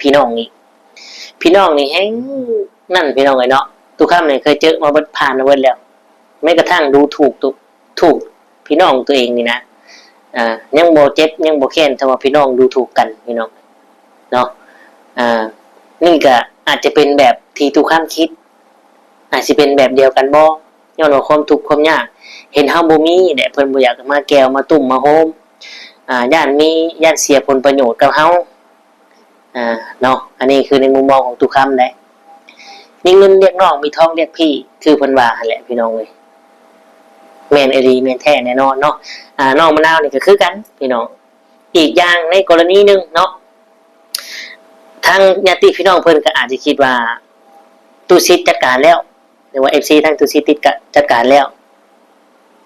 ພີ່ນ້ອງອີກ. ພີ່ນ້ອງນີ້ແຮງນັ້ນ ພີ່ນ້ອງເອີຍເນາະ. ຕຸຄຳນີ້ເຄີຍເຈີມາເບິດ ຜ່ານມາເບິດແລ້ວ, ແມ້ກະທັ່ງດູຖູກ ຕຸ ຖູກພີ່ນ້ອງຕົວເອງນີ້ນະ ອ່າ ຍັງບໍ່ເຈັບ ຍັງບໍ່ແຄ້ນ ເທົ່າວ່າພີ່ນ້ອງດູຖູກກັນ ພີ່ນ້ອງເນາະ. ອ່າ ນີ້ກະອາດຈະເປັນແບບທີ່ຕຸຄຳຄິດ ອາດຊິເປັນແບບດຽວກັນບໍ່? ຍ້ອນວ່າຄວາມທຸກຄວາມຍາກ ເຫັນເຮົາບໍ່ມີແຫຼະ ເພິ່ນບໍ່ຢາກມາແກ່ວມາຕຸ້ມມາໂຮມ ອ່າ ຢ້ານມີ ຢ້ານເສຍຜົນປະໂຫຍດກັບເຮົາ ອ່າ ເນາະ. ອັນນີ້ຄືໃນມຸມມອງຂອງຕຸຄຳເດ້. ມີເງິນລຽກນ້ອງ ມີທອງລຽກພີ່ ຄືເພິ່ນວ່າຫັ້ນແຫຼະ ພີ່ນ້ອງເອີຍ. ແມ່ນອີ່ຫຼີ ແມ່ນແທ້ແນ່ນອນເນາະ. ອ່າ ນ້ອງມະນາວນີ້ກະຄືກັນ ພີ່ນ້ອງ. ອີກຢ່າງໃນກໍລະນີໜຶ່ງເນາະ ທາງຍາດຕິພີ່ນ້ອງເພິ່ນກໍອາດຈະຄິດວ່າ ຕຸສິດຈັດການແລ້ວ ຫຼືວ່າເອັຟຊີທາງຕຸສິດຕິດກະຈັດການແລ້ວ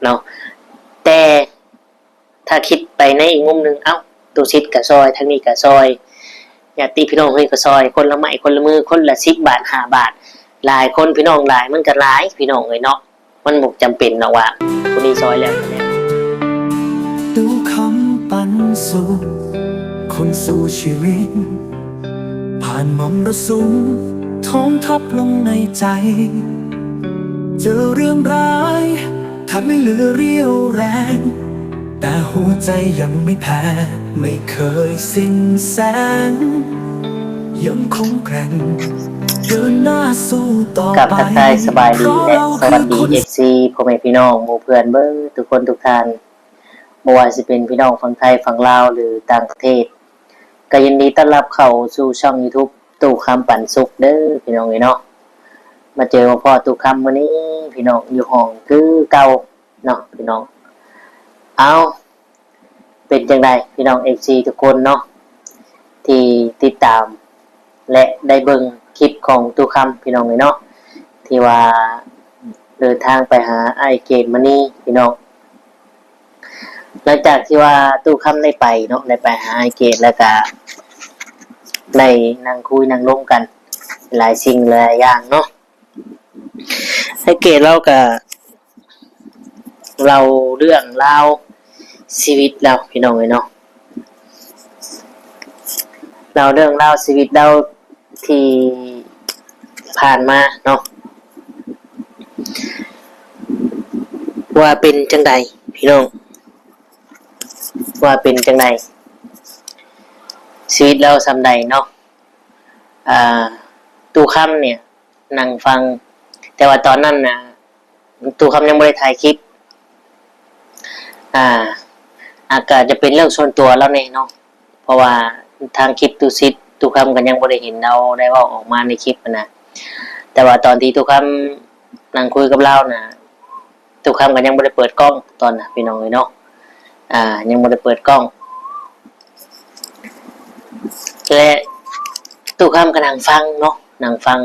ເນາະ. ແຕ່ຖ້າຄິດໄປໃນອີກມຸມໜຶ່ງ ເອົ້າ ຕຸສິດກະຊ່ອຍ ທາງນີ້ກະຊ່ອຍ ຍາດຕິພີ່ນ້ອງເພິ່ນກະຊ່ອຍ ຄົນລະໄມ້ຄົນລະມື ຄົນລະສິບບາດ ຫ້າບາດ ຫຼາຍຄົນ ພີ່ນ້ອງຫຼາຍ ມັນກະຫຼາຍ ພີ່ນ້ອງເອີຍເນາະ. ມັນບໍ່ຈຳເປັນດອກວ່າຜູ້ນີ້ຊ່ອຍແລ້ວ ຕຸຄຳປັນສຸກ ຄົນສູ້ຊີວິດ ຜ່ານມໍລະສຸມ ທ້ອງທັບລົງໃນໃຈ ເຈີເລື່ອງຮ້າຍ ແທບໄມ່ເຫຼືອຣຽວແຮງ ແຕ່ຫົວໃຈຍັງໄມ່ແພ້ ໄມ່ເຄີຍສິ້ນແສງ ຍັງຄົງແກຮ່ງ ເດີນໜ້າສູ້ຕໍ່ໄປ ກາບທັກທາຍສະບາຍດີ ແລະ ສະຫວັດດີ ເອັຟຊີ ພໍ່ແມ່ພີ່ນ້ອງ ໝູ່ເພື່ອນເບິດທຸກຄົນທຸກທ່ານ ບໍ່ວ່າຊິເປັນພີ່ນ້ອງຝັ່ງໄທ ຝັ່ງລາວ ຫຼື ຕ່າງປະເທດ ກໍຍິນດີຕ້ອນຮັບເຂົ້າສູ່ຊ່ອງຢູທູບ ຕູ້ຄຳປັນສຸກເດີ ພີ່ນ້ອງເອີຍເນາະ. ມາເຈີມາພໍ້ຕູ້ຄຳມື້ນີ້ ພີ່ນ້ອງ ຢູ່ຫ້ອງຄືເກົ່າເນາະ ພີ່ນ້ອງ. ເອົ້າ ເປັນຈັ່ງໃດພີ່ນ້ອງ ເອັຟຊີ ທຸກຄົນເນາະ ທີ່ຕິດຕາມ ແລະ ໄດ້ເບິ່ງຄລິບຂອງຕູ້ຄຳ ພີ່ນ້ອງເອີຍເນາະ ທີ່ວ່າເດີນທາງໄປຫາອ້າຍເກດມະນີ ພີ່ນ້ອງ. ຫຼັງຈາກທີ່ວ່າຕູ້ຄຳໄດ້ໄປເນາະ ໄດ້ໄປຫາອ້າຍເກດ ແລ້ວກະໄດ້ນັ່ງຄຸຍນັ່ງລົມກັນຫຼາຍສິ່ງຫຼາຍຢ່າງເນາະ. ອ້າຍເກດລາວກະເລົ່າເລື່ອງລາວຊີວິດລາວ ພີ່ນ້ອງເອີຍເນາະ ເລົ່າເລື່ອງລາວຊີວິດລາວ ທີ່ຜ່ານມາເນາະ ວ່າເປັນຈັ່ງໃດພີ່ນ້ອງ ວ່າເປັນຈັ່ງໃດ ຊີວິດລາວສ່ຳໃດເນາະ. ອ່າ ຕູ້ຄຳເນຍນັ່ງຟັງ ແຕ່ວ່າຕອນນັ້ນນະ ຕູ້ຄຳຍັງບໍ່ໄດ້ຖ່າຍຄລິບ ອ່າ ອາດຈະເປັນເລື່ອງສ່ວນຕົວລາວແດ່ເນາະ ເພາະວ່າທາງຄລິບຕູ້ສິດ ຕູ້ຄຳກໍຍັງບໍ່ໄດ້ເຫັນລາວໄດ້ເວົ້າອອກມາໃນຄລິບຫັ້ນນະ. ແຕ່ວ່າຕອນທີ່ຕູ້ຄຳນັ່ງຄຸຍກັບລາວນະ ຕູ້ຄຳກໍຍັງບໍ່ໄດ້ເປີດກ້ອງຕອນນະ ພີ່ນ້ອງເອີຍເນາະ ອ່າ ຍັງບໍ່ໄດ້ເປີດກ້ອງ ແລະ ຕູ້ຄຳກໍນັ່ງຟັງເນາະ ນັ່ງຟັງ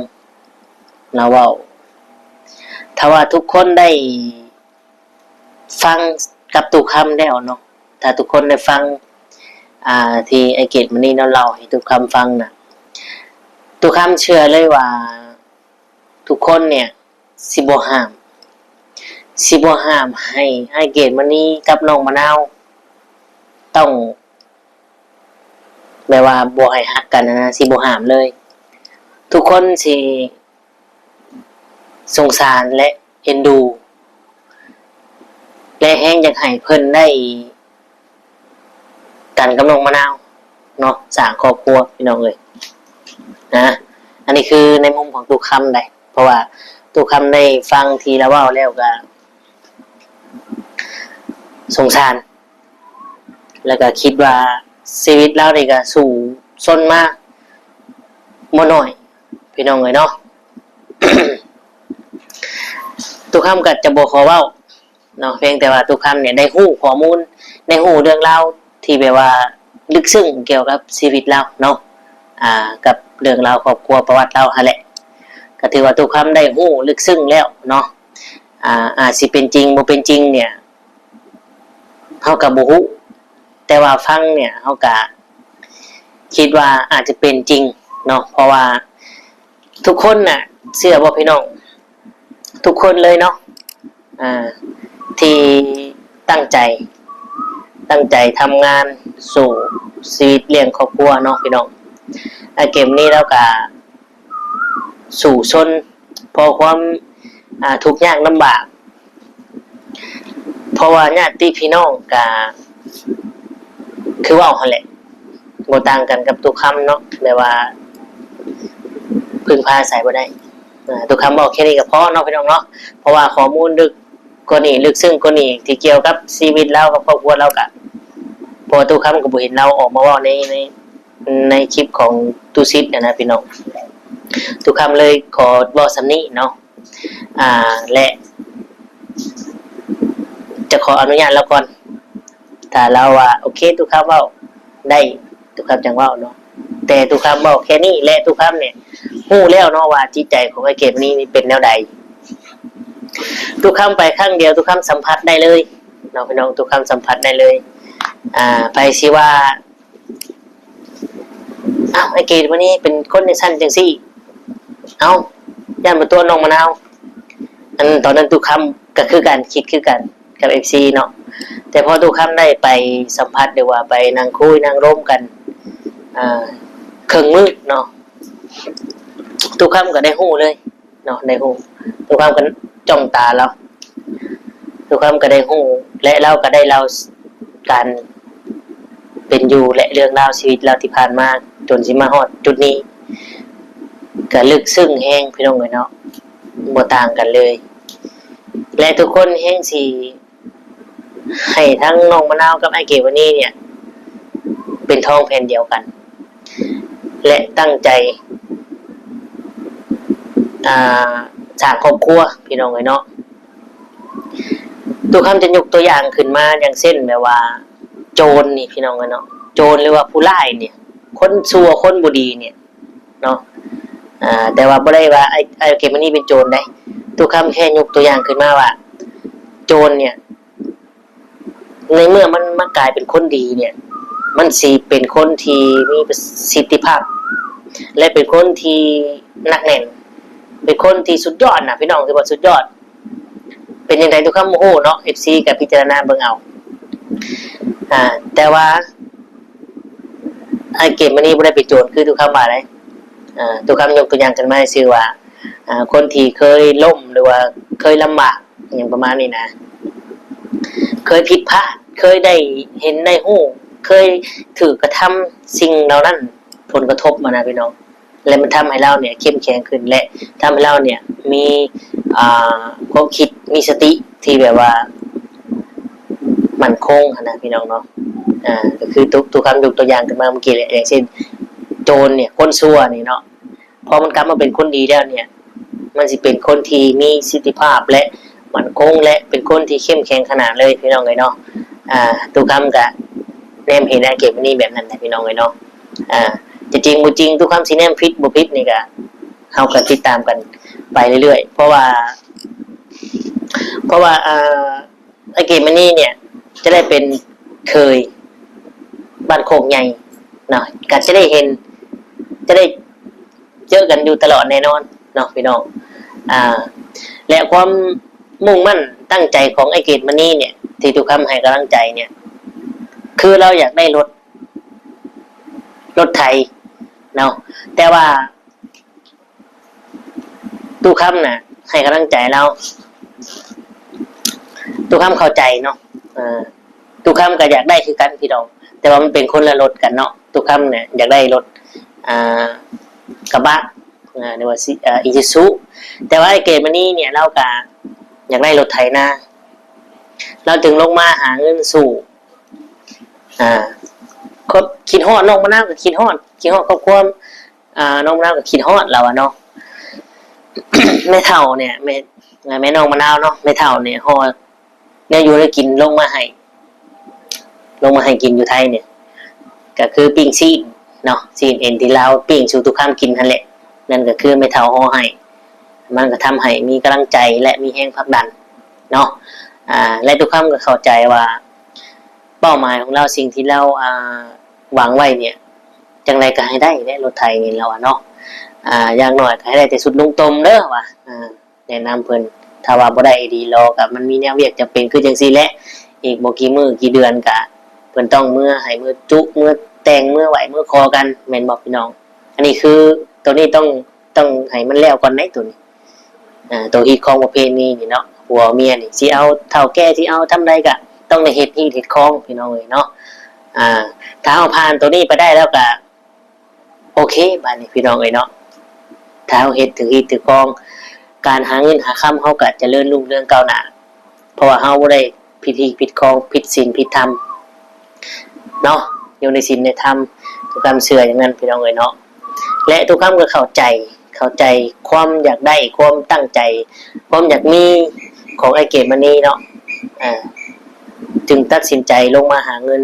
ລາວເວົ້າ. ຖ້າວ່າທຸກຄົນໄດ້ຟັງກັບຕູ້ຄຳແລ້ວເນາະ ຖ້າທຸກຄົນໄດ້ຟັງ ອ່າ ທີ່ອ້າຍເກດມະນີເນາະ ເລົ່າໃຫ້ຕູ້ຄຳຟັງນະ ຕູ້ຄຳເຊື່ອເລີຍວ່າທຸກຄົນເນຍຊິບໍ່ຫ້າມ ຊິບໍ່ຫ້າມໃຫ້ອ້າຍເກດມະນີກັບນ້ອງມະນາວ ຕ້ອງ ແບບວ່າບໍ່ໃຫ້ຮັກກັນຫັ້ນນະ ຊິບໍ່ຫ້າມເລີຍ. ທຸກຄົນຊິສົງສານ ແລະ ເອັນດູ ແລະ ແຮງຢາກໃຫ້ເພິ່ນໄດ້ກັນກັບນ້ອງມະນາວເນາະ ສ້າງຄອບຄົວ ພີ່ນ້ອງເອີຍ ນະ. ອັນນີ້ຄືໃນມຸມຂອງຕູ້ຄຳໃດ໋ ເພາະວ່າຕູ້ຄຳໄດ້ຟັງທີ່ລາວເວົ້າແລ້ວກະສົງສານ ແລ້ວກະຄິດວ່າຊີວິດລາວນີ້ກະສູ້ຊົນມາບໍ່ໜ້ອຍ ພີ່ນ້ອງເອີຍເນາະ. ຕູ້ຄຳກະຈະບໍ່ຂໍເວົ້າເນາະ ພຽງແຕ່ວ່າຕູ້ຄຳນີ້ໄດ້ຮູ້ຂໍ້ມູນ ໄດ້ຮູ້ເລື່ອງລາວທີ່ແບບວ່າ ເລິກເຊິ່ງກ່ຽວກັບຊີວິດລາວເນາະ ອ່າ ກັບເລື່ອງລາວຄອບຄົວປະຫວັດລາວຫັ້ນແຫຼະ ກະຖືວ່າຕູ້ຄຳໄດ້ຮູ້ເລິກເຊິ່ງແລ້ວເນາະ. ອ່າ ອາດຊິເປັນຈິງບໍ່ເປັນຈິງເນຍ ເຮົາກະບໍ່ຮູ້ ແຕ່ວ່າຟັງເນຍ ເຮົາກະຄິດວ່າອາດຈະເປັນຈິງເນາະ ເພາະວ່າທຸກຄົນນະ ເຊື່ອບໍ່ພີ່ນ້ອງ ທຸກຄົນເລີຍເນາະ ອ່າ ທີ່ຕັ້ງໃຈ ຕັ້ງໃຈທຳງານ ສູ້ຊີວິດລ້ຽງຄອບຄົວເນາະ ພີ່ນ້ອງ. ອາ ເກມນີ້ລາວກະສູ້ຊົນ ເພາະຄວາມ ອາ ທຸກຍາກລຳບາກ ເພາະວ່າຍາດຕິພີ່ນ້ອງກະ ຄືເວົ້າຫັ້ນແຫຼະ ບໍ່ຕ່າງກັນກັບຕຸຄຳເນາະ ແບບວ່າ ເພິ່ງພາອາໄສບໍ່ໄດ້. ອາ ຕຸຄຳເວົ້າແຄ່ນີ້ກໍພໍເນາະ ພີ່ນ້ອງເນາະ ເພາະວ່າຂໍ້ມູນເລິກກວ່ານີ້ ເລິກເຊິ່ງກວ່ານີ້ ທີ່ກ່ຽວກັບຊີວິດລາວກັບຄອບຄົວລາວກະ ເພາະວ່າຕຸຄຳກໍບໍ່ເຫັນລາວອອກມາເວົ້າໃນ ໃນ ໃນຄລິບຂອງຕຸສິດຫັ້ນນະ ພີ່ນ້ອງ. ຕຸຄຳເລີຍຂໍເວົ້າສ່ຳນີ້ເນາະ ອາ ແລະ ຈະຂໍອະນຸຍາດລາວກ່ອນ ຖ້າລາວວ່າ ໂອເຄ ຕຸຄຳເວົ້າໄດ້ ຕຸຄຳຈັ່ງເວົ້າເນາະ. ແຕ່ຕຸຄຳເວົ້າແຄ່ນີ້ ແລະ ຕຸຄຳນີ້ຮູ້ແລ້ວເນາະວ່າຈິດໃຈຂອງອ້າຍເກດມະນີນີ້ເປັນແນວໃດ. ຕຸຄຳໄປຄັ້ງດຽວ ຕຸຄຳສຳຜັດໄດ້ເລີຍເນາະ ພີ່ນ້ອງ ຕຸຄຳສຳຜັດໄດ້ເລີຍ. ອາ ໃຜຊິວ່າ ອ້າວ ອ້າຍເກດມະນີເປັນຄົນຈັ່ງຊັ້ນຈັ່ງຊີ້ ເອົ້າ ຢ້ານບໍ່ຕົວະນ້ອງມະນາວ. ອັນຕອນນັ້ນຕຸຄຳກໍຄືກັນ ຄິດຄືກັນກັບເອັຟຊີເນາະ ແຕ່ພໍຕຸຄຳໄດ້ໄປສຳຜັດ ຫຼືວ່າໄປນັ່ງຄຸຍນັ່ງລົມກັນ ອາ ເຄິ່ງມື້ເນາະ ຕຸຄຳກໍໄດ້ຮູ້ເລີຍ ເນາະ ໄດ້ຮູ້ ຕຸຄຳກໍຈ້ອງຕາລາວ ຕຸຄຳກໍໄດ້ຮູ້ ແລະ ລາວກໍໄດ້ເລົ່າການເປັນຢູ່ ແລະ ເລື່ອງລາວຊີວິດລາວທີ່ຜ່ານມາ ຈົນຊິມາຮອດຈຸດນີ້ ກໍເລິກເຊິ່ງແຮງ ພີ່ນ້ອງເອີຍເນາະ ບໍ່ຕ່າງກັນເລີຍ. ແລະ ທຸກຄົນແຮ່ງຊິ ໃຫ້ທັງນ້ອງມະນາວກັບອ້າຍເກດມະນີເນ່ຍ ເປັນທອງແຜ່ນດຽວກັນ ແລະ ຕັ້ງໃຈ ອ່າ ສ້າງຄອບຄົວ ພີ່ນ້ອງເອີຍເນາະ. ຕຸຄຳຈະຍົກຕົວຢ່າງຂຶ້ນມາ ຢ່າງເຊັ່ນ ແບບວ່າ ໂຈນນີ້ ພີ່ນ້ອງເອີຍເນາະ ໂຈນ ຫຼືວ່າຜູ້ຮ້າຍນີ້ ຄົນຊົ່ວ ຄົນບໍ່ດີນີ້ ເນາະ ອາ ແຕ່ວ່າບໍ່ໄດ້ວ່າອ້າຍ ອ້າຍເກດມະນີເປັນໂຈນໃດ ຕຸຄຳແຄ່ຍົກຕົວຢ່າງຂຶ້ນມາວ່າ ໂຈນເນ່ຍ ໃນເມື່ອມັນມາກາຍເປັນຄົນດີເນ່ຍ ມັນຊິເປັນຄົນທີ່ມີປະສິດທິພາບ ແລະ ເປັນຄົນທີ່ໜັກແໜ້ນ ເປັນຄົນທີ່ສຸດຍອດນະ ພີ່ນ້ອງ ຖືວ່າສຸດຍອດ. ເປັນຈັ່ງໃດ ຕຸຄຳບໍ່ຮູ້ເນາະ ເອັຟຊີກໍພິຈາລະນາເບິ່ງເອົາ ອາ ແຕ່ວ່າອ້າຍເກດມະນີບໍ່ໄດ້ເປັນໂຈນຄືຕຸຄຳວ່າໃດ ອາ ຕຸຄຳຍົກຕົວຢ່າງຂຶ້ນມາຊື່ວ່າ ອາ ຄົນທີ່ເຄີຍລົ້ມ ຫຼືວ່າເຄີຍລຳບາກ ຫຍັງປະມານນີ້ນະ ເຄີຍຜິດພາດ ເຄີຍໄດ້ເຫັນໄດ້ຮູ້ ເຄີຍຖືກກະທຳສິ່ງເຫຼົ່ານັ້ນ ຜົນກະທົບມານະ ພີ່ນ້ອງ ແລະ ມັນທຳໃຫ້ລາວເນ່ຍເຂັ້ມແຂງຂຶ້ນ ແລະ ທຳໃຫ້ລາວເນ່ຍມີ ອ່າ ຄວາມຄິດ ມີສະຕິທີ່ແບບວ່າໝັ້ນຄົງຫັ້ນນະ ພີ່ນ້ອງເນາະ. ອ່າ ກໍຄືຕຸ ຕຸຄຳຍົກຕົວຢ່າງຂຶ້ນມາເມື່ອກີ້ແຫຼະ ຢ່າງເຊັ່ນ ໂຈນເນ່ຍ ຄົນຊົ່ວນີ້ເນາະ ພໍມັນກັບມາເປັນຄົນດີແລ້ວເນ່ຍ ມັນຊິເປັນຄົນທີ່ມີສິດທິພາບ ແລະ ໝັ້ນຄົງ ແລະ ເປັນຄົນທີ່ເຂັ້ມແຂງຂະໜາດເລີຍ ພີ່ນ້ອງເອີຍເນາະ. ອ່າ ຕຸຄຳກະແນມເຫັນອ້າຍເກດມະນີແບບນັ້ນແຫຼະ ພີ່ນ້ອງເອີຍເນາະ. ອ່າ ຈະຈິງບໍ່ຈິງ ຕຸຄຳຊິແນມຜິດບໍ່ຜິດນີ້ກະ ເຮົາກະຕິດຕາມກັນໄປເລື້ອຍໆ ເພາະວ່າ ເພາະວ່າ ອ່າ ອ້າຍເກດມະນີເນ່ຍ ຈະໄດ້ເປັນເຂີຍບ້ານໂຄກໃຫຍ່ເນາະ ກະຈະໄດ້ເຫັນ ຈະໄດ້ເຈີກັນຢູ່ຕະຫຼອດແນ່ນອນເນາະ ພີ່ນ້ອງ. ອ່າ ແລະ ຄວາມມຸ່ງໝັ້ນຕັ້ງໃຈຂອງອ້າຍເກດມະນີເນ່ຍ ທີ່ຕຸຄຳໃຫ້ກຳລັງໃຈເນ່ຍ ຄືລາວຢາກໄດ້ລົດ ລົດໄຖເນາະ ແຕ່ວ່າ ຕຸຄຳນະໃຫ້ກຳລັງໃຈລາວ ຕຸຄຳເຂົ້າໃຈເນາະ. ເອີ ຕຸຄຳກໍຢາກໄດ້ຄືກັນ ພີ່ນ້ອງ ແຕ່ວ່າມັນເປັນຄົນລະລົດກັນເນາະ. ຕຸຄຳນະຢາກໄດ້ລົດ ອ່າ ກະບະ ອ່າ ຫຼືວ່າ ອາ ອີຊູຊູ ແຕ່ວ່າອ້າຍເກດມະນີເນ່ຍ ລາວກະຢາກໄດ້ລົດໄຖນາ ລາວຈຶ່ງລົງມາຫາເງິນສູ້. ອ່າ ຄວາມຄິດຮອດ ນ້ອງມະນາວກໍຄິດຮອດ ຄິດຮອດຄອບຄົວ ອ່າ ນ້ອງມະນາວກໍຄິດຮອດລາວວ່າເນາະ. ແມ່ເຖົ້າເນ່ຍ ແມ່ ແມ່ນ້ອງມະນາວເນາະ ແມ່ເຖົ້າເນ່ຍ ຫໍ່ແນວຢູ່ແນວກິນລົງມາໃຫ້ ລົງມາໃຫ້ກິນຢູ່ໄທເນ່ຍ ກໍຄືປີ້ງຊີ້ນເນາະ ຊີ້ນເອັນທີ່ລາວປີ້ງສູ່ຕຸຄຳກິນຫັ້ນແຫຼະ ນັ້ນກໍຄືແມ່ເຖົ້າຫໍ່ໃຫ້ ມັນກໍທຳໃຫ້ມີກຳລັງໃຈ ແລະ ມີແຮງຜັກດັນເນາະ. ອ່າ ແລະ ຕຸຄຳກໍເຂົ້າໃຈວ່າ ເປົ້າໝາຍຂອງລາວ ສິ່ງທີ່ລາວ ອ່າ ຫວັງໄວ້ເນ່ຍ ຈັ່ງໃດກໍໃຫ້ໄດ້ແຫຼະ ລົດໄຖນີ້ລາວວ່າເນາະ. ອ່າ ຢ່າງໜ້ອຍກໍໃຫ້ໄດ້ແຕ່ຊຸດນຸ່ງຕົມເດີວ່າ. ອ່າ ແນະນຳເພິ່ນ ຖ້າວ່າບໍ່ໄດ້ອີ່ຫຼີລໍ ກໍມັນມີແນວວຽກຈຳເປັນຄືຈັ່ງຊີ້ແຫຼະ ອີກບໍ່ກີ່ມື້ກີ່ເດືອນກໍເພິ່ນຕ້ອງເມືອໃຫ້ ເມືອຈຸ ເມືອແຕ່ງ ເມືອໄຫວ້ ເມືອຂໍກັນ ແມ່ນບໍ່ພີ່ນ້ອງ? ອັນນີ້ຄືໂຕນີ້ຕ້ອງ ຕ້ອງໃຫ້ມັນແລ້ວກ່ອນໃດ໋ໂຕນີ້ ອ່າ ໂຕຮີດຄອງປະເພນີນີ້ເນາະ ຜົວເມຍນີ້ ຊິເອົາເຖົ້າແກ່ ຊິເອົາຊ່ຳໃດກະຕ້ອງໄດ້ເຮັດຮີດເຮັດຄອງ ພີ່ນ້ອງເອີຍເນາະ. ອ່າ ຖ້າເຮົາຜ່ານໂຕນີ້ໄປໄດ້ແລ້ວກະ ໂອເຄ ບາດນີ້ພີ່ນ້ອງເອີຍເນາະ ຖ້າເຮົາເຮັດຖືກຮີດຖືກຄອງ ການຫາເງິນຫາຄຳເຮົາກະຈະເລີນຮຸ່ງເຮືອງກ້າວໜ້າ ເພາະວ່າເຮົາບໍ່ໄດ້ຜິດຮີດຜິດຄອງ ຜິດສິນຜິດທຳເນາະ ຢູ່ໃນສິນໃນທຳ ຄືຄວາມເຊື່ອຢ່າງນັ້ນ ພີ່ນ້ອງເອີຍເນາະ. ແລະ ຕຸຄຳກໍເຂົ້າໃຈ ເຂົ້າໃຈຄວາມຢາກໄດ້ ຄວາມຕັ້ງໃຈ ຄວามຢາກມີຂອງອ້າຍເກດມະນີເນາະ ອ່າ ຈຶ່ງຕັດສິນໃຈລົງມາຫາເງິນ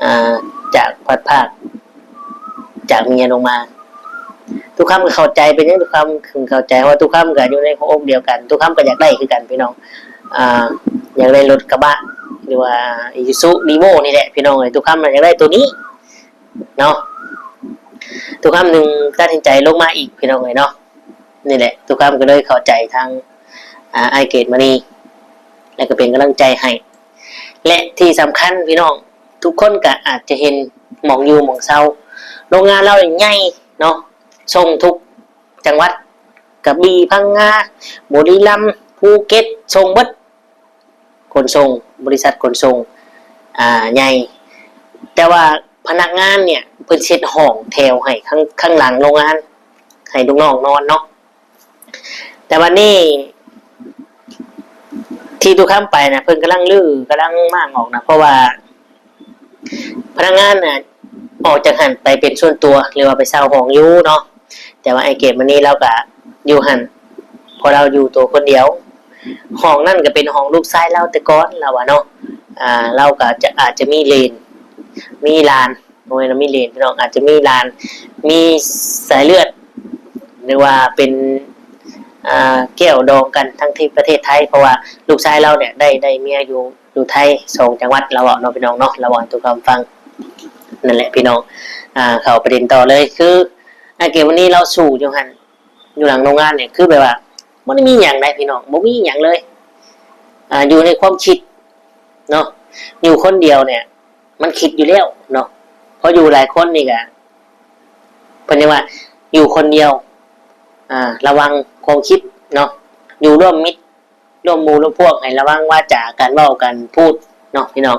ອ່າ ຈາກພັດພາກຈາກເມຍລົງມາ. ຕຸຄຳກໍເຂົ້າໃຈ ເປັນຫຍັງຕຸຄຳເຖິງເຂົ້າໃຈ ເພາະວ່າຕຸຄຳກໍຢູ່ໃນຫົວອົກດຽວກັນ ຕຸຄຳກໍຢາກໄດ້ຄືກັນພີ່ນ້ອງ ອ່າ ຢາກໄດ້ລົດກະບະ ຫຼືວ່າອີຊູຊູຣີໂວ້ນີ້ແຫຼະ ພີ່ນ້ອງເອີຍ ຕຸຄຳກໍຢາກໄດ້ໂຕນີ້ເນາະ. ຕຸຄຳຈຶ່ງຕັດສິນໃຈລົງມາອີກ ພີ່ນ້ອງເອີຍເນາະ. ນີ້ແຫຼະ ຕຸຄຳກໍເລີຍເຂົ້າໃຈທາງ ອ່າ ອ້າຍເກດມະນີ ແລະ ກໍເປັນກຳລັງໃຈໃຫ້ ແລະ ທີ່ສຳຄັນພີ່ນ້ອງ ທຸກຄົນກໍອາດຈະເຫັນໝ່ອງຢູ່ໝ່ອງເຊົາ ໂຮງງານລາວໃຫຍ່ເນາະ ສົ່ງທຸກຈັງຫວັດ ກະບີ່ ພັງງາ ບຸລີລຳ ພູເກັດ ສົ່ງເບິດ ຂົນສົ່ງ ບໍລິສັດຂົນສົ່ງ ອ່າ ໃຫຍ່ ແຕ່ວ່າພະນັກງານເນ່ຍ ເພິ່ນຊິເຮັດຫ້ອງແຖວໃຫ້ຂ້າງ ຂ້າງຫຼັງໂຮງງານ ໃຫ້ລູກນ້ອງນອນເນາະ. ແຕ່ບັດນີ້ທີ່ຕຸຄຳໄປນະ ເພິ່ນກຳລັງຮື້ ກຳລັງມ້າງອອກນະ ເພາະວ່າ ພະນັກງານນະ ອອກຈາກຫັ້ນໄປເປັນສ່ວນຕົວ ຫຼືວ່າໄປເຊົ່າຫ້ອງຢູ່ເນາະ ແຕ່ວ່າອ້າຍເກດມະນີລາວກະຢູ່ຫັ້ນ ເພາະລາວຢູ່ໂຕຄົນດຽວ. ຫ້ອງນັ້ນກະເປັນຫ້ອງລູກຊາຍລາວແຕ່ກ່ອນ ລາວວ່າເນາະ ອ່າ ລາວກະຈະ ອາດຈະມີເຫຼນ ມີຫຼານ ບໍ່ແມ່ນວ່າມີເຫຼນພີ່ນ້ອງ ອາດຈະມີຫຼານ ມີສາຍເລືອດ ຫຼືວ່າເປັນ ອ່າ ແກ້ວດອງກັນທັງທີ່ປະເທດໄທ ເພາະວ່າລູກຊາຍລາວເນ່ຍໄດ້ ໄດ້ເມຍຢູ່ ຢູ່ໄທສອງຈັງຫວັດ ລາວເວົ້າເນາະພີ່ນ້ອງເນາະ ລາວເວົ້າໃຫ້ຕຸຄຳຟັງ. ນັ້ນແຫຼະພີ່ນ້ອງ ອ່າ ເຂົ້າປະເດັນຕໍ່ເລີຍ ຄືອ້າຍເກດມະນີລາວສູ້ຢູ່ຫັ້ນ ຢູ່ຫຼັງໂຮງງານນີ້ ຄືແບບວ່າບໍ່ໄດ້ມີຫຍັງໃດ໋ພີ່ນ້ອງ ບໍ່ມີຫຍັງເລີຍ ອ່າ ຢູ່ໃນຄວາມຄິດເນາະ ຢູ່ຄົນດຽວເນ່ຍ ມັນຄິດຢູ່ແລ້ວເນາະ ເພາະຢູ່ຫຼາຍຄົນນີ້ກະ ເພິ່ນເອີ້ນວ່າຢູ່ຄົນດຽວ ອ່າ ລະວັງຄວາມຄິດເນາະ ຢູ່ຮ່ວມມິດ ຮ່ວມໝູ່ຮ່ວມພວກ ໃຫ້ລະວັງວາຈາ ການເວົ້າການພູດເນາະພີ່ນ້ອງ.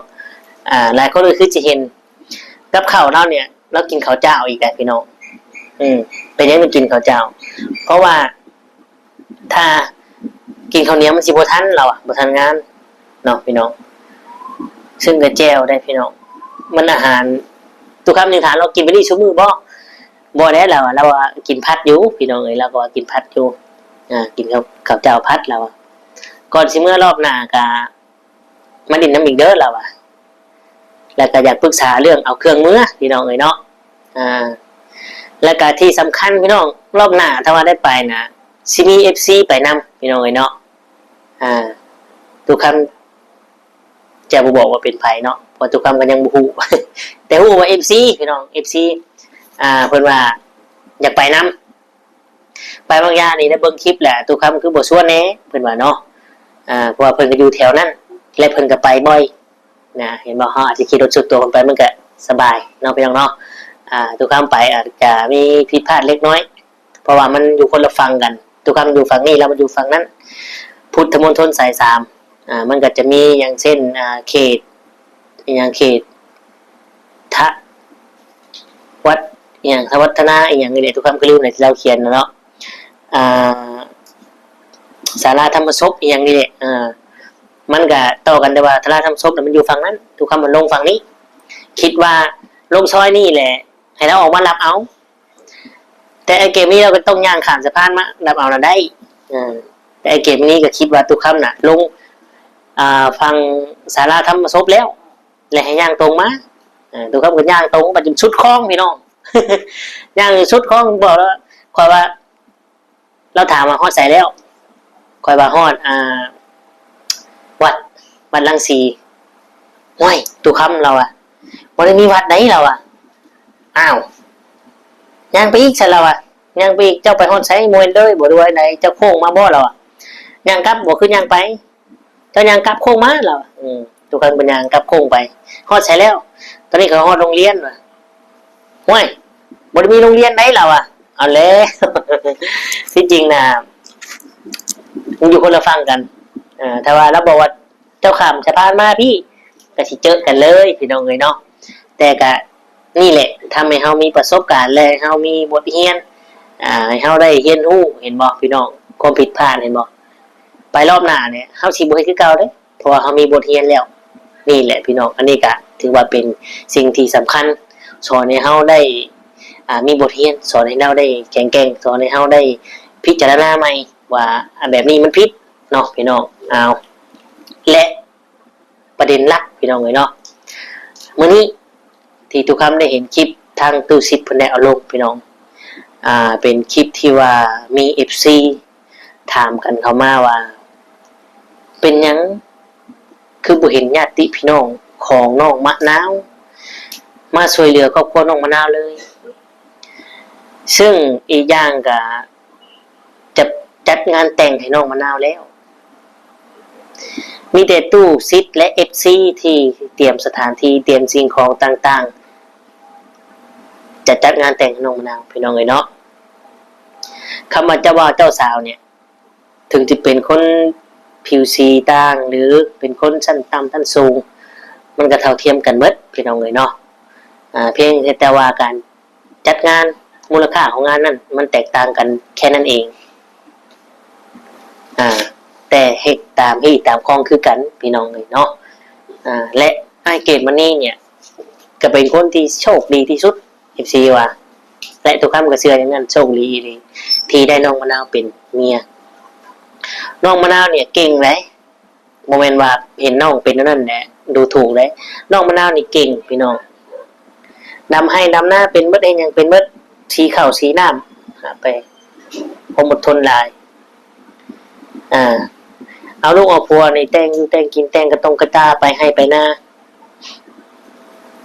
ອ່າ ຫຼາຍຄົນກໍຄືຈະເຫັນກັບເຂົ້າລາວເນ່ຍ ລາວກິນເຂົ້າຈ້າວອີກແຫຼະພີ່ນ້ອງ. ອືມ ເປັນຫຍັງຈຶ່ງກິນເຂົ້າຈ້າວ? ເພາະວ່າ ຖ້າກິນເຂົ້າໜຽວມັນຊິບໍ່ທັນ ລາວວ່າ ບໍ່ທັນງານເນາະພີ່ນ້ອງ. ເຊິ່ງກະແຈ່ວໄດ໋ພີ່ນ້ອງ ມັນອາຫານ ຕຸຄຳຍັງຖາມລາວ ກິນແບບນີ້ຊຸມື້ບໍ່? ບໍ່ແລ້ວ ລາວວ່າ ລາວວ່າກິນຜັດຢູ່ພີ່ນ້ອງເອີຍ ລາວກໍວ່າກິນຜັດຢູ່ ອ່າ ກິນເຂົ້າ ເຂົ້າເຈົ້າຜັດ ລາວວ່າ. ກ່ອນຊິເມືອລອບໜ້າກະມາຫຼິ້ນນຳອີກເດີ ລາວວ່າ. ແລ້ວກະຢາກປຶກສາເລື່ອງເອົາເຄື່ອງເມືອພີ່ນ້ອງເອີຍເນາະ. ອ່າ ແລ້ວກະທີ່ສຳຄັນພີ່ນ້ອງ ລອບໜ້າຖ້າວ່າໄດ້ໄປນະ ຊິມີເອັຟຊີໄປນຳພີ່ນ້ອງເອີຍເນາະ. ອ່າ ຕຸຄຳຈະບໍ່ບອກວ່າເປັນໃຜເນາະ ເພາະຕຸຄຳກໍຍັງບໍ່ຮູ້ ແຕ່ຮູ້ວ່າເອັຟຊີພີ່ນ້ອງ ເອັຟຊີ ອ່າ ເພິ່ນວ່າຢາກໄປນຳ. ໄປບາງຢ່າງນີ້ໄດ້ເບິ່ງຄລິບແຫຼະ ຕຸຄຳຄືບໍ່ຊວນແດ່ ເພິ່ນວ່າເນາະ. ອ່າ ເພາະວ່າເພິ່ນກໍຢູ່ແຖວນັ້ນ ແລະ ເພິ່ນກໍໄປບ່ອຍນະ ເຫັນບໍ່? ເຮົາອາດຈະຂີ່ລົດສ່ວນຕົວເພິ່ນໄປ ມັນກໍສະບາຍເນາະ ພີ່ນ້ອງເນາະ. ອ່າ ຕຸຄຳໄປອາດຈະມີຜິດພາດເລັກນ້ອຍ ເພາະວ່າມັນຢູ່ຄົນລະຝັ່ງກັນ ຕຸຄຳຢູ່ຝັ່ງນີ້ ລາວມາຢູ່ຝັ່ງນັ້ນ ພຸດທະມົນທົນສາຍສາມ. ອ່າ ມັນກໍຈະມີຢ່າງເຊັ່ນ ອ່າ ເຂດ ອີ່ຫຍັງ ເຂດ ທະ ວັດ ອີ່ຫຍັງ ທະວັດທະນາ ອີ່ຫຍັງນີ້ແຫຼະ ຕຸຄຳກໍລືມແຫຼະ ທີ່ລາວຂຽນນະເນາະ. ອ່າ ສາລາທຳມະສົບ ອີ່ຫຍັງນີ້ແຫຼະ ເອີ ມັນກະຕໍ່ກັນ ແຕ່ວ່າສາລາທຳມະສົບນະ ມັນຢູ່ຝັ່ງນັ້ນ ຕຸຄຳມັນລົງຝັ່ງນີ້ ຄິດວ່າລົງຊອຍນີ້ແຫຼະ ໃຫ້ລາວອອກມາຮັບເອົາ. ແຕ່ໄອ້ເກມນີ້ລາວກໍຕ້ອງຍ່າງຂ້າມສະພານມາຮັບເອົານະໄດ້ ເອີ ແຕ່ໄອ້ເກມນີ້ກໍຄິດວ່າຕຸຄຳນະລົງ ອ່າ ຝັ່ງສາລາທຳມະສົບແລ້ວ ແລະ ໃຫ້ຍ່າງຕົງມາ. ເອີ ຕຸຄຳກໍຍ່າງຕົງໄປຈົນສຸດຄອງ ພີ່ນ້ອງ ຍ່າງຈົນສຸດຄອງ ບອກລາວ ຂ້ອຍວ່າ ລາວຖາມວ່າຮອດໃສແລ້ວ ຂ້ອຍວ່າຮອດ ອ່າ ວັດ ວັດລັງສີ. ຫ້ວຍ ຕຸຄຳ ລາວວ່າ ບໍ່ໄດ້ມີວັດໃດ ລາວວ່າ. ອ້າວ ຍ່າງໄປອີກຊັ້ນ ລາວວ່າ ຍ່າງໄປອີກ ເຈົ້າໄປຮອດໃສ ບໍ່ເຫັນເລີຍບໍ່ ຫຼືວ່າໃດ ເຈົ້າໂຄ້ງມາບໍ່ ລາວວ່າ. ຍ່າງກັບບໍ່ ຄືຍ່າງໄປ ເຈົ້າຍ່າງກັບໂຄ້ງມາ ລາວວ່າ. ອືມ ຕຸຄຳກໍຍ່າງກັບໂຄ້ງໄປ ຮອດໃສແລ້ວ? ຕອນນີ້ຂ້ອຍຮອດໂຮງຮຽນວ່າ. ຫ້ວຍ ບໍ່ໄດ້ມີໂຮງຮຽນໃດລາວວ່າ. ເອົາແລ້ວ ທີ່ຈິງນະ ມັນຢູ່ຄົນລະຝັ່ງກັນ. ເອີ ຖ້າວ່າລາວບອກວ່າ ເຈົ້າຂ້າມສະພານມາພີ້ ກໍຊິເຈີກັນເລີຍ ພີ່ນ້ອງເອີຍເນາະ. ແຕ່ກະນີ້ແຫຼະ ທຳໃຫ້ເຮົາມີປະສົບການ ແລະ ເຮົາມີບົດຮຽນ ອ່າ ໃຫ້ເຮົາໄດ້ຮຽນຮູ້ ເຫັນບໍ່ພີ່ນ້ອງ? ຄວາມຜິດພາດ ເຫັນບໍ່? ໄປລອບໜ້ານີ້ ເຮົາຊິບໍ່ເຮັດຄືເກົ່າເດ້ ເພາະວ່າເຮົາມີບົດຮຽນແລ້ວ. ນີ້ແຫຼະພີ່ນ້ອງ ອັນນີ້ກະຖືວ່າເປັນສິ່ງທີ່ສຳຄັນ ສອນໃຫ້ເຮົາໄດ້ ອ່າ ມີບົດຮຽນ ສອນໃຫ້ເຮົາໄດ້ແຂງແກ່ງ ສອນໃຫ້ເຮົາໄດ້ພິຈາລະນາໃໝ່ວ່າ ອ່າ ແບບນີ້ມັນຜິດເນາະພີ່ນ້ອງ. ເອົາ ແລະ ປະເດັນຫຼັກພີ່ນ້ອງເອີຍເນາະ ມື້ນີ້ທີ່ຕູ້ຄຳໄດ້ເຫັນຄລິບທາງຕູ້ສິດເພິ່ນໄດ້ເອົາລົງພີ່ນ້ອງ ອ່າ ເປັນຄລິບທີ່ວ່າມີເອັຟຊີຖາມກັນເຂົ້າມາວ່າ ເປັນຫຍັງຄືບໍ່ເຫັນຍາດຕິພີ່ນ້ອງຂອງນ້ອງມະນາວ ມາຊ່ວຍເຫຼືອຄອບຄົວນ້ອງມະນາວເລີຍ? ເຊິ່ງອີກຢ່າງກະ ຈະຈັດງານແຕ່ງໃຫ້ນ້ອງມະນາວແລ້ວ. ມີແຕ່ຕູ້ສິດ ແລະ ເອັຟຊີ ທີ່ຕຽມສະຖານທີ່ ຕຽມສິ່ງຂອງຕ່າງໆ ຈະຈັດງານແຕ່ງໃຫ້ນ້ອງມະນາວ ພີ່ນ້ອງເອີຍເນາະ. ຄຳວ່າເຈົ້າບ່າວເຈົ້າສາວນີ້ ເຖິງຈະເປັນຄົນຜິວສີຕ່າງ ຫຼື ເປັນຄົນຊັ້ນຕ່ຳຊັ້ນສູງ ມັນກໍເທົ່າທຽມກັນໝົດ ພີ່ນ້ອງເອີຍເນາະ. ອາ ພຽງແຕ່ວ່າການ ຈັດງານ ມູນລະຄ່າຂອງງານນັ້ນມັນແຕກຕ່າງກັນແຄ່ນັ້ນເອງ. ອາ ແຕ່ເຮັດຕາມຮີດຕາມຄອງຄືກັນ ພີ່ນ້ອງເອີຍເນາະ. ອາ ແລະ ອ້າຍເກດມະນີນີ້ ກໍເປັນຄົນທີ່ໂຊກດີທີ່ສຸດ ເອັຟຊີ ວ່າ ແລະ ຕຸຄຳກໍເຊື່ອຢ່າງນັ້ນ ໂຊກດີອີ່ຫຼີທີ່ໄດ້ນ້ອງມະນາວເປັນເມຍ. ນ້ອງມະນາວນີ້ເກັ່ງໃດ. ບໍ່ແມ່ນວ່າເຫັນນ້ອງເປັນອັນນັ້ນແຫຼະ ດູຖູກເດ້. ນ້ອງມະນາວນີ້ເກັ່ງພີ່ນ້ອງ ດຳໄຮ່ດຳນາເປັນເບິດ ເຮັດຫຍັງເປັນເບິດ ສີເຂົ້າສີນ້ຳ ຫາໄປ ຄວາມອົດທົນຫຼາຍ. ອາ ເອົາລູກເອົາຜົວນີ້ ແຕ່ງຢູ່ແຕ່ງກິນ ແຕ່ງກະຕົງກະຕ່າ ໄປໄຮ່ໄປນາ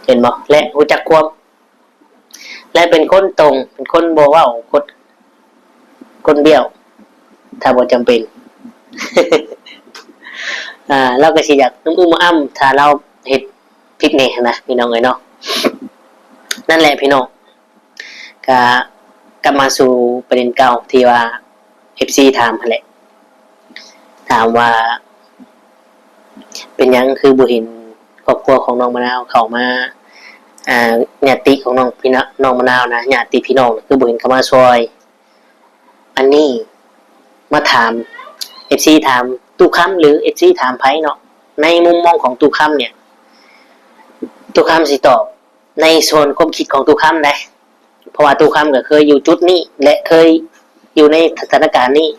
ເຫັນບໍ່? ແລະ ຮູ້ຈັກຄວາມ ແລະ ເປັນຄົນຕົງ ເປັນຄົນບໍ່ເວົ້າ ຄົນ ຄົນບ້ຽວ ຖ້າບໍ່ຈຳເປັນ. ອາ ລາວກໍຊິຢາກອຶ້ມໆອ້ຳໆ ຖ້າລາວເຮັດຜິດແດ່ຫັ້ນນະ ພີ່ນ້ອງເອີຍເນາະ. ນັ້ນແຫຼະພີ່ນ້ອງ ກະກັບມາສູ່ປະເດັນເກົ່າທີ່ວ່າ ເອັຟຊີ ຖາມຫັ້ນແຫຼະ ຖາມວ່າ ເປັນຫຍັງຄືບໍ່ເຫັນຄອບຄົວຂອງນ້ອງມະນາວເຂົ້າມາ ອາ ຍາດຕິຂອງນ້ອງ ພີ່ນ້ອງ ນ້ອງມະນາວນະ ຍາດຕິພີ່ນ້ອງ ຄືບໍ່ເຫັນເຂົ້າມາຊ່ອຍ? ອັນນີ້ມາຖາມ ເອັຟຊີ ຖາມຕູ້ຄຳ ຫຼື ເອັຟຊີ ຖາມໃຜເນາະ? ໃນມຸມມອງຂອງຕູ້ຄຳນີ້ ຕູ້ຄຳຊິຕອບໃນສ່ວນຄວາມຄິດຂອງຕູ້ຄຳໄດ໋ ເພາະວ່າຕູ້ຄຳກໍເຄີຍຢູ່ຈຸດນີ້ ແລະ ເຄີຍຢູ່ໃນສະຖານະການນີ້.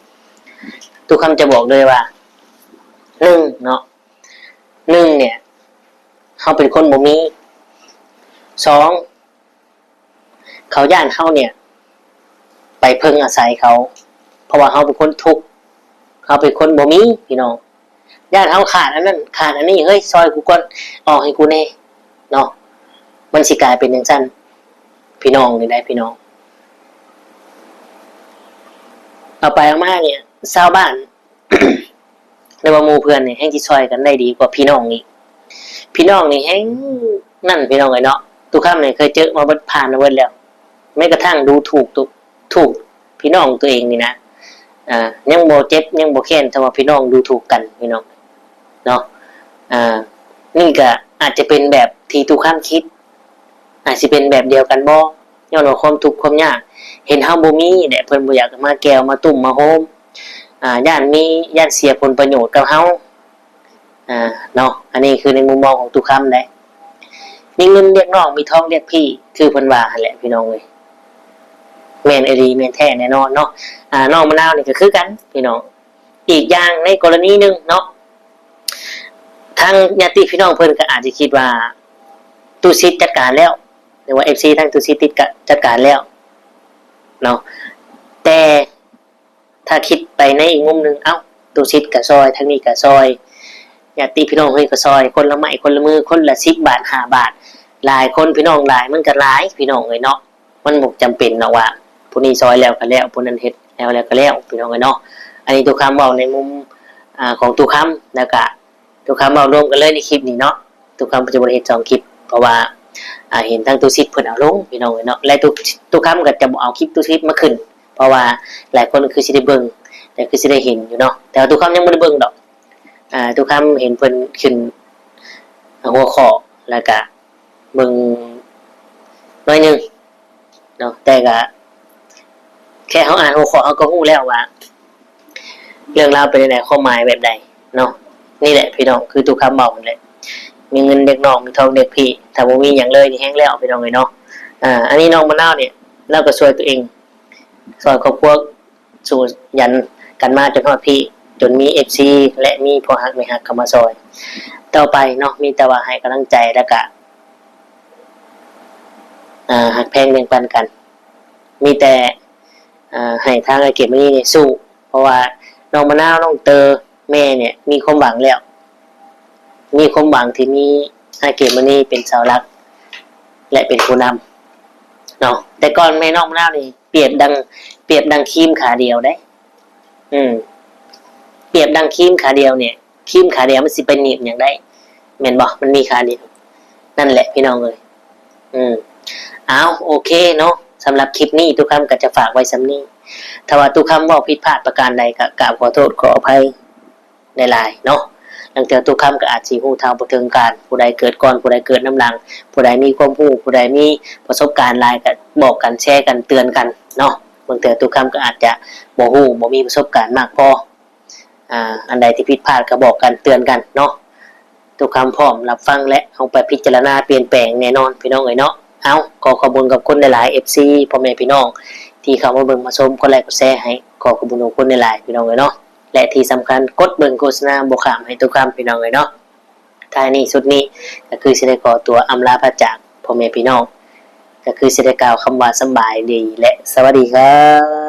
ຕູ້ຄຳຈະບອກເລີຍວ່າ ໜຶ່ງເນາະ ໜຶ່ງເນຍ ເຮົາເປັນຄົນບໍ່ມີ. ສອງ ເຂົາຢ້ານເຮົາເນຍໄປເພິ່ງອາໄສເຂົາ ເພາະວ່າເຮົາເປັນຄົນທຸກ ເຮົາເປັນຄົນບໍ່ມີ ພີ່ນ້ອງ. ຢ້ານເຮົາຂາດອັນນັ້ນຂາດອັນນີ້ ເຮີ້ຍ ຊ່ອຍກູກ່ອນ ອອກໃຫ້ກູແດ່ເນາະ. ມັນຊິກາຍເປັນຈັ່ງຊັ້ນ ພີ່ນ້ອງ ນີ້ໄດ໋ພີ່ນ້ອງ. ເອົາໄປເອົາມາເນຍ ຊາວບ້ານ ຫຼືວ່າໝູ່ເພື່ອນນີ້ແຮ່ງຊິຊ່ອຍກັນໄດ້ດີກວ່າພີ່ນ້ອງອີກ. ພີ່ນ້ອງນີ້ແຮ່ງນັ້ນ ພີ່ນ້ອງເອີຍເນາະ. ຕຸຄຳນີ້ເຄີຍເຈີມາເບິດ ຜ່ານມາເບິດແລ້ວ ແມ້ກະທັ່ງດູຖູກ ດູຖູກພີ່ນ້ອງຕົວເອງນີ້ນະ ອາ ຍັງບໍ່ເຈັບຍັງບໍ່ແຄ້ນ ເທົ່າວ່າພີ່ນ້ອງດູຖູກກັນ ພີ່ນ້ອງເນາະ. ອາ ນີ້ກະອາດຈະເປັນແບບທີ່ຕຸຄຳຄິດ ອາດຊິເປັນແບບດຽວກັນບໍ່? ຍ້ອນວ່າຄວາມທຸກຄວາມຍາກ ເຫັນເຮົາບໍ່ມີແຫຼະ ເພິ່ນບໍ່ຢາກມາແກ່ວມາຕຸ້ມມາໂຮມ ອາ ຢ້ານມີ ຢ້ານເສຍຜົນປະໂຫຍດກັບເຮົາ ອາ ເນາະ. ອັນນີ້ຄືໃນມຸມມອງຂອງຕຸຄຳເດ້. ມີເງິນລຽກນ້ອງ ມີທອງລຽກພີ່ ຄືເພິ່ນວ່າຫັ້ນແຫຼະ ພີ່ນ້ອງເອີຍ. ແມ່ນອີ່ຫຼີ ແມ່ນແທ້ແນ່ນອນເນາະ. ອາ ນ້ອງມະນາວນີ້ກໍຄືກັນ ພີ່ນ້ອງ. ອີກຢ່າງໃນກໍລະນີໜຶ່ງເນາະ ທາງຍາດຕິພີ່ນ້ອງເພິ່ນກໍອາດຈະຄິດວ່າ ຕຸສິດຈັດການແລ້ວ ຫຼືວ່າ ເອັຟຊີ ທາງຕຸສິດຕິດກະ ຈັດການແລ້ວເນາະ. ແຕ່ຖ້າຄິດໄປໃນອີກມຸມໜຶ່ງ ເອົ້າ ຕຸສິດກະຊ່ອຍ ທາງນີ້ກະຊ່ອຍ ຍາດຕິພີ່ນ້ອງເພິ່ນກະຊ່ອຍ ຄົນລະໄມ້ຄົນລະມື ຄົນລະສິບບາດ ຫ້າບາດ ຫຼາຍຄົນ ພີ່ນ້ອງຫຼາຍ ມັນກະຫຼາຍ ພີ່ນ້ອງເອີຍເນາະ. ມັນບໍ່ຈຳເປັນດອກວ່າຜູ້ນີ້ຊ່ອຍແລ້ວກໍແລ້ວ ຜູ້ນັ້ນເຮັດແລ້ວ ແລ້ວກໍແລ້ວ ພີ່ນ້ອງເອີຍເນາະ. ອັນນີ້ຕຸຄຳເວົ້າໃນມຸມ ອາ ຂອງຕຸຄຳ ແລ້ວກະຕຸຄຳເວົ້າລວມກັນເລີຍໃນຄລິບນີ້ເນາະ. ຕຸຄຳຈະບໍ່ໄດ້ເຮັດສອງຄລິບ ເພາະວ່າ ອ່າ ເຫັນທາງຕູ້ສິດເພິ່ນເອົາລົງ ພີ່ນ້ອງເອີຍເນາະ ແລະ ຕູ້ ຕູ້ຄຳກໍຈະບໍ່ເອົາຄລິບຕູ້ສິດມາຂຶ້ນ ເພາະວ່າຫຼາຍຄົນຄືຊິໄດ້ເບິ່ງ ແລະ ຄືຊິໄດ້ເຫັນຢູ່ເນາະ ແຕ່ວ່າຕູ້ຄຳຍັງບໍ່ໄດ້ເບິ່ງດອກ. ອ່າ ຕູ້ຄຳເຫັນເພິ່ນຂຶ້ນຫົວຂໍ້ ແລ້ວກະເບິ່ງໜ້ອຍໜຶ່ງເນາະ ແຕ່ກະແຄ່ເຮົາອ່ານຫົວຂໍ້ເຮົາກໍຮູ້ແລ້ວວ່າ ເລື່ອງລາວເປັນຈັ່ງໃດ ຄວາມໝາຍແບບໃດເນາະ. ນີ້ແຫຼະພີ່ນ້ອງ ຄືຕູ້ຄຳເວົ້າຫັ້ນແຫຼະ ມີເງິນເດັກນ້ອງ ມີທອງເດັກພີ່ ຖ້າບໍ່ມີຫຍັງເລີຍນີ້ແຮງແລ້ວ ພີ່ນ້ອງເອີຍເນາະ. ອ່າ ອັນນີ້ນ້ອງມະນາວນີ້ ລາວກໍຊ່ວຍຕົວເອງ ຊ່ອຍຄອບຄົວ ສູ້ຢັນກັນມາຈົນຮອດພີ້ ຈົນມີເອັຟຊີ ແລະ ມີພໍ່ຮັກແມ່ຮັກເຂົ້າມາຊ່ອຍ. ຕໍ່ໄປເນາະ ມີແຕ່ວ່າໃຫ້ກຳລັງໃຈ ແລ້ວກະ ອ່າ ຮັກແພງແບ່ງປັນກັນ ມີແຕ່ ອ່າ ໃຫ້ທາງອ້າຍເກດມະນີນີ້ສູ້ ເພາະວ່ານ້ອງມະນາວ ນ້ອງເຕີ ແມ່ນີ້ມີຄວາມຫວັງແລ້ວ ມີຄວາມຫວັງທີ່ມີອ້າຍເກດມະນີເປັນເສົາຫຼັກ ແລະ ເປັນຜູ້ນຳເນາະ. ແຕ່ກ່ອນແມ່ນ້ອງມະນາວນີ້ປຽບດັ່ງ ປຽບດັ່ງຄຣີມຂາດຽວເດ້ ອືມ ປຽບດັ່ງຄຣີມຂາດຽວນີ້ ຄຣີມຂາດຽວມັນຊິໄປໜີບຫຍັງໄດ້ ແມ່ນບໍ່? ມັນມີຂາດຽວ ນັ້ນແຫຼະພີ່ນ້ອງເອີຍ. ອືມ ເອົາ ໂອເຄເນາະ ສຳລັບຄລິບນີ້ຕູ້ຄຳກໍຈະຝາກໄວ້ສ່ຳນີ້ ຖ້າວ່າຕູ້ຄຳເວົ້າຜິດພາດປະການໃດກໍກາບຂໍໂທດຂໍອະໄພຫຼາຍໆເນາະ. ລາງເທື່ອຕູ້ຄຳກໍອາດຊິຮູ້ເທົ່າບໍ່ເຖິງການ ຜູ້ໃດເກີດກ່ອນ ຜູ້ໃດເກີດນຳຫຼັງ ຜູ້ໃດມີຄວາມຮູ້ ຜູ້ໃດມີປະສົບການຫຼາຍກໍບອກກັນ ແຊກັນ ເຕືອນກັນເນາະ. ບາງເທື່ອຕູ້ຄຳກໍອາດຈະບໍ່ຮູ້ ບໍ່ມີປະສົບການມາກພໍ ອ່າ ອັນໃດທີ່ຜິດພາດກໍບອກກັນເຕືອນກັນເນາະ. ທຸກຄຳພ້ອມຮັບຟັງ ແລະ ເອົາໄປພິຈາລະນາປ່ຽນແປງແນ່ນອນ ພີ່ນ້ອງເອີຍເນາະ. ເອົາ ຂໍຂອບຄຸນຂອບຄຸນຫຼາຍໆ ເອັຟຊີ ພໍ່ແມ່ພີ່ນ້ອງທີ່ເຂົ້າມາເບິ່ງມາຊົມ ກົດໄລກົດແຊໃຫ້ ຂໍຂອບຄຸນຂອບຄຸນຫຼາຍໆ ພີ່ນ້ອງເອີຍເນາະ. ແລະ ທີ່ສຳຄັນ ກົດເບິ່ງໂຄສະນາບໍ່ຂ້າມໃຫ້ຕຸກຄຳ ພີ່ນ້ອງເອີຍເນາະ. ທ້າຍນີ້ສຸດນີ້ ກໍຄືຊິໄດ້ຂໍຕົວອຳລາພາຈາກພໍ່ແມ່ພີ່ນ້ອງ ກໍຄືຊິໄດ້ກ່າວຄຳວ່າສຳບາຍດີ ແລະ ສະຫວັດດີຄັບ.